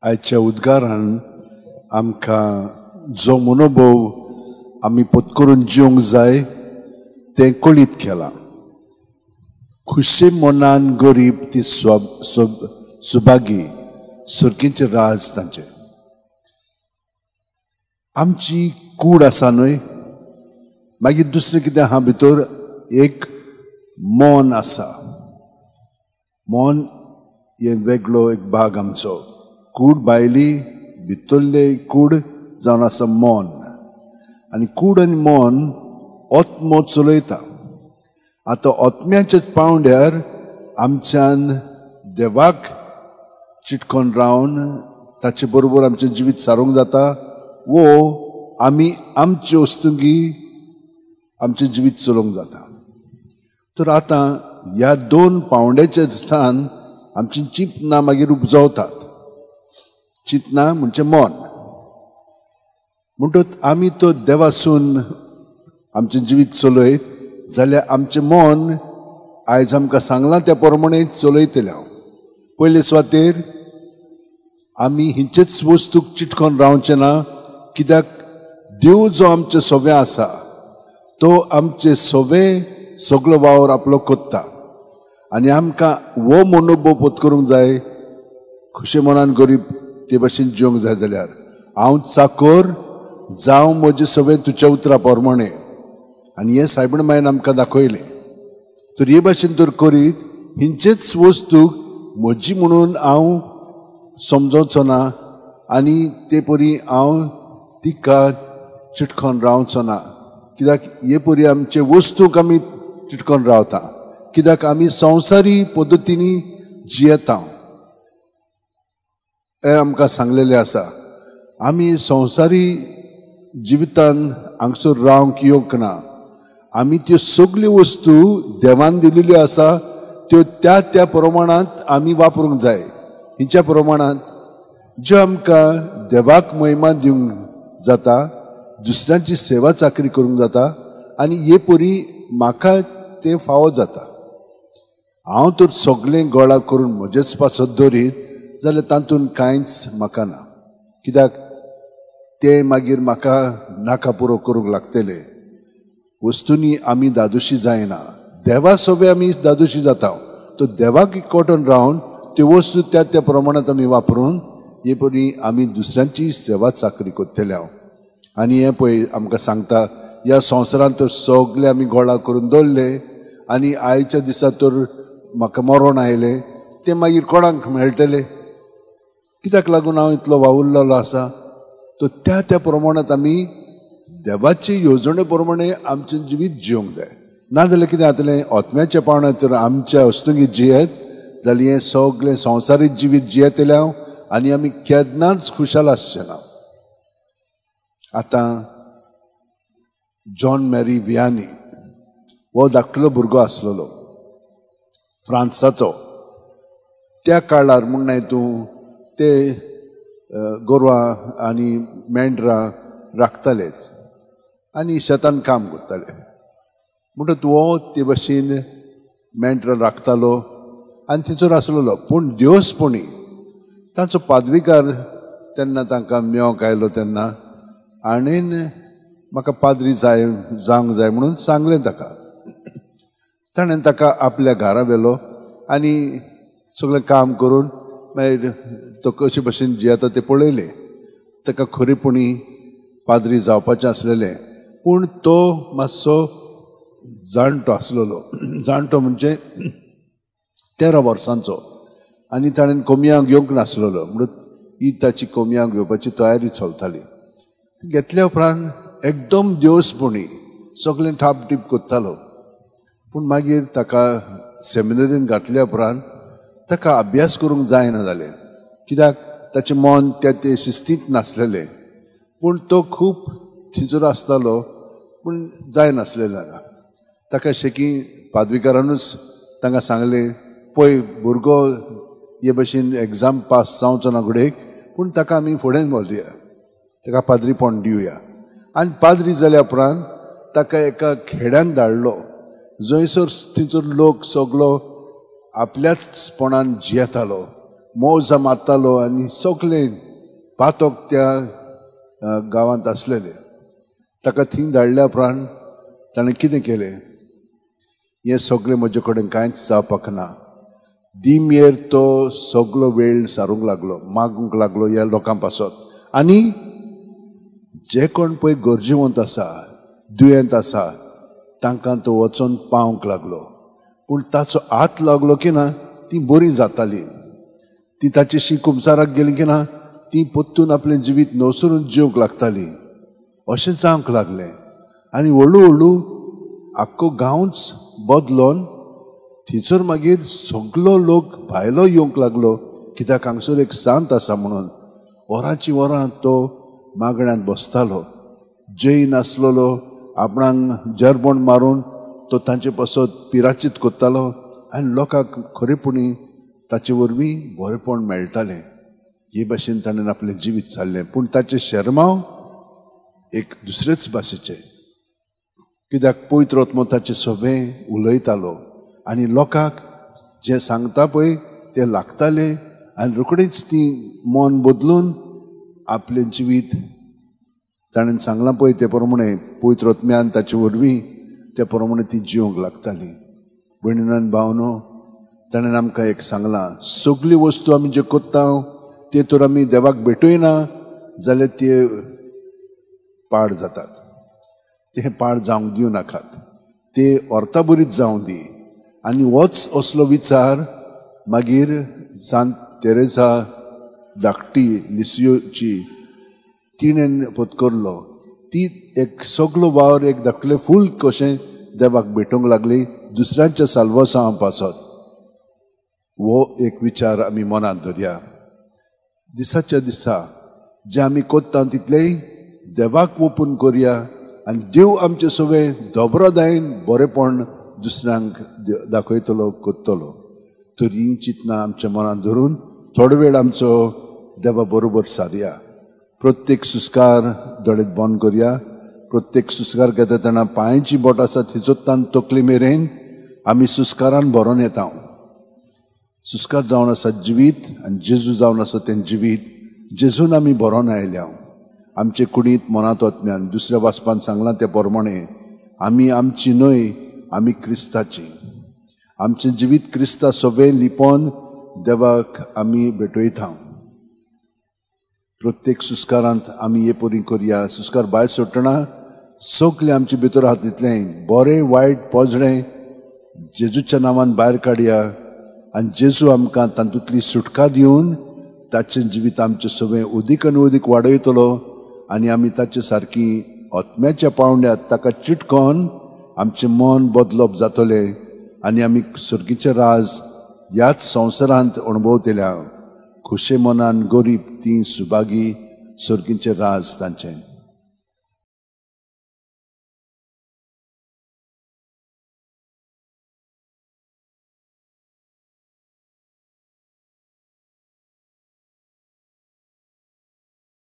आयच्या उद्गारान आमकां जो मनोभव आमी पत्करून जिवंक जाय तें कळीत केलां. खुशे मनान गरीब ती सुभागी, सुरकींचें राज तांचें. आमची कूड आसा न्हय, मागीर दुसरें कितें आहा भितर एक मन आसा. मन हें वेगळो एक भाग आमचो. कूड भायली, भितरले कूड जावन आसा मन. आनी कूड आनी मन आत्मो चलयता. आतां आत्म्याच्या पावंड्यार आमच्यान देवाक चिटकोन रावन ताचे बरोबर आमचें जिवीत सारूंक जाता वो आमी आमचे वस्तुंगी आमचें जिवीत चलोवंक जाता. तर आतां ह्या दोन पावंड्याच्या स्थान आमची चिंतनां मागीर उपजवतात. चिंतनां म्हणजे मन. म्हणटच आमी तो देवासून आमचें जिवीत चलयत जाल्यार आमचें मन आयज आमकां सांगलां त्या प्रमाणे चलयतलें. हांव पयले सुवातेर आमी हिंचेच वस्तूक चिटकोन रावचें ना, कित्याक देव जो आमचे सोवे आसा तो आमचे सोवे सगलो वावर आपलो कोत्ता. आनी आमकां हो मनोभव पत्करूंक जाय. खुशे मनान गरीब ते भाशेन जिवंक जाय जाल्यार हांव चाकोर जावं म्हजें सगळें तुज्या उतरा प्रमाणे. आनी हें सायबण मायन आमकां दाखयलें. तर हे भाशेन तर करीत हिंचेच वस्तूक म्हजी म्हणून हांव समजोवचो ना आनी ते परी हांव तिका चिटकोन रावचो ना. कित्याक हे परी आमचे वस्तूक आमी चिटकोन रावता, कित्याक आमी संवसारी पद्दतींनी जियेता. हें आमकां सांगलेलें आसा. आमी संवसारी जिवितान हांगसर रावंक येवंक ना. आमी त्यो सगल्यो वस्तू देवान दिलेल्यो आसा त्यो त्या त्या प्रमाणांत आमी वापरूंक जाय. हिच्या प्रमाणांत ज्यो आमकां देवाक महिमा दिवंक जाता, दुसऱ्यांची सेवा चाकरी करूंक जाता आनी हे परी म्हाका तें फावो जाता. हांव तर सगळें गोळा करून म्हजेच पासत दवरीत जाल्यार तातूंत कांयच म्हाका ना, कित्याक तें मागीर म्हाका नाका पुरो करूंक लागतलें. वस्तूंनी आमी दादोशी जायना, देवा सोबे आमी दादोशी जाता. तो देवाक कॉटन रावन त्यो वस्तू त्या त्या प्रमाणांत आमी वापरून हे परी आमी दुसऱ्यांची सेवा चाकरी करतले. हांव आनी हें पळय आमकां सांगता, ह्या संवसारांत तर सगळे आमी गोळा करून दवरले आनी आयच्या दिसा तर म्हाका मरण आयलें, तें मागीर कोणाक मेळटलें? कित्याक लागून हांव इतलो वावुरलेलो आसा? तर त्या त्या प्रमाणांत आमी देवाचे येवजणे प्रमाणे आमचें जिवीत जिवंक जाय. नाजाल्यार कितें जातलें, आत्म्याच्या पावण्यार तर आमच्या वस्तुंगी जियेत जाल्यार हें सगळें संवसारीक जिवीत जियेतलें हांव आनी आमी केन्नाच खुशाल आसचें ना. आतां जॉन मॅरी वियानी हो धाकटलो भुरगो आसलेलो फ्रांसाचो. त्या काळार म्हण तूं ते गोरवां आनी मेंढरां राखताले आनी शेतान काम करताले. म्हणटच हो ते भाशेन मेंढरां राखतालो आनी थंयसर आसलेलो. पूण देवसपणी तांचो पादविकार तेन्ना तांकां मेवंक आयलो तेन्ना आनी म्हाका पाद्री जाय जावंक जाय म्हणून सांगलें ताका. ताणें ताका आपल्या घरा व्हेलो आनी सगळें काम करून मागीर तो कशे भशेन जियेता तें पळयलें. ताका खरेपणी पाद्री जावपाचें आसलेलें, पूण तो मातसो जाणटो आसलेलो. जाणटो म्हणजे 13 वर्सांचो आनी ताणें कोमयांक घेवंक नासलेलो. म्हणून ही ताची कोमयांक घेवपाची तयारी चलताली. घेतल्या उपरांत एकदम देवसपणी सगळें ठापटीप करतालो. पूण मागीर ताका सेमिनरीन घातल्या उपरांत ताका अभ्यास करूंक जायना जालें, कित्याक ताचें मन त्या ते शिस्तींत नासलेलें. पूण तो खूब थंयसर आसतालो पूण जायनासलें ताका. ताका शेकी पादविकारानूच तांकां सांगलें, पळय भुरगो हे भशेन एग्जाम पास जावचो ना घडयेक, पूण ताका आमी फुडें व्हरुया, ताका पाद्रीपण दिवया. आनी पाद्री जाल्या उपरांत ताका एका खेड्यान धाडलो जंयसर थंयसर लोक सगलो आपल्याचपणान जियेतालो, मौजा मारतालो आनी सगळे पातक त्या गांवांत आसलेले. ताका थंय धाडल्या उपरांत ताणें कितें केलें, हें सगळें म्हजे कडेन कांयच जावपाक ना. दिमयेर तो सगलो वेळ सारूंक लागलो, मागूंक लागलो ह्या लोकां पासत. आनी जे कोण पळय गरजेवंत आसा, दुयेंत आसा, तांकां तो वचोन पावंक लागलो. पूण ताचो हात लागलो की ना ती बरी जाताली. ती ताचेशी कुमसाराक गेली की ना ती परतून आपलें जिवीत नवसरून जिवंक लागताली. अशें जावंक लागलें आनी हळू हळू आख्खो गांवच बदलोन थंयसर मागीर सगलो लोक भायलो येवंक लागलो, कित्याक हांगसर एक सांत आसा म्हणून. वरांची वरां तो मागण्यांत बसतालो. जैन आसलेलो आपणाक जरबण मारून तो तांचे पासत पिराचीत करतालो आनी लोकांक खरेपणी ताचे वरवीं बरेपण मेळटालें. हे भाशेन ताणें आपलें जिवीत चाललें. पूण ताचें शेरमांव एक दुसरेच भाशेचें, कित्याक पवित्र आत्मो ताचें सगळें उलयतालो आनी लोकांक जें सांगता पळय तें लागतालें आनी रोखडीच ती मन बदलून आपलें जिवीत ताणें सांगलां पळय ते प्रमाणे पवित्र आत्म्यान ताचे वरवीं ते प्रमाणे ती जिवंक लागताली. भयणीन भावनो, ताणें आमकां एक सांगलां, सगळी वस्तू आमी ज्यो करता ते तर आमी देवाक भेटयना जाल्यार ते पाड जातात. ते पाड जावंक दिवं नाकात, ते अर्था बरीत जावं दी. आनी होच असलो विचार मागीर सांत तेरेजा धाकटी लिसियोची तिणें पत्करलो. ती एक सगलो वावर एक धाकटलें फूल कशें देवाक भेटूंक लागली दुसऱ्यांच्या साल्वासांव पासत. हो एक विचार आमी मनांत धरया. दिसाच्या दिसा जें आमी करता तितलेंय देवाक ओपून करया आनी देव आमचे सगळें दोबरोदायेन बरेपण दुसऱ्यांक दाखयतलो, करतलो. तर ही चिंतना आमच्या मनांत धरून थोडो वेळ आमचो देवा बरोबर सारया. प्रत्येक सुस्कार दोळेत बंद करया. प्रत्येक सुस्कार घेता तेन्ना पांयांची बोट आसा थंयचोत्तान तकली मेरेन आमी सुस्कारान भरोन येता. सुस्कार जावन आसा जिवीत आनी जेजू जावन आसा तें जिवीत. जेजून आमी भरोन आयल्या आमचे कुडींत मनांत आत्म्यान. दुसऱ्या वाचपान सांगलां ते प्रमाणे आमी आमची न्हय, आमी क्रिस्ताची. आमचें जिवीत क्रिस्ता सगळें लिपोन देवाक आमी भेटयता. प्रत्येक सुस्कारांत आमी हे परी करया. सुस्कार भायर सोडटना सगळें आमचे भितर आहा तितलें बरें वायट पोजडें जेजूच्या नांवान भायर काडया आनी जेजू आमकां तातूंतली सुटका दिवन ताचें जिवीत आमचें सगळें अदीक आनी अदीक वाडयतलो आनी आमी ताचे सारकी आत्म्याच्या पावंड्यात ताका चिटकोन आमचें मन बदलप जातलें आनी आमी सर्गीचें राज ह्याच संवसारांत अणभवतल्या. खोशे मनान गरीब ती सुभागी, सर्गीचें राज तांचें.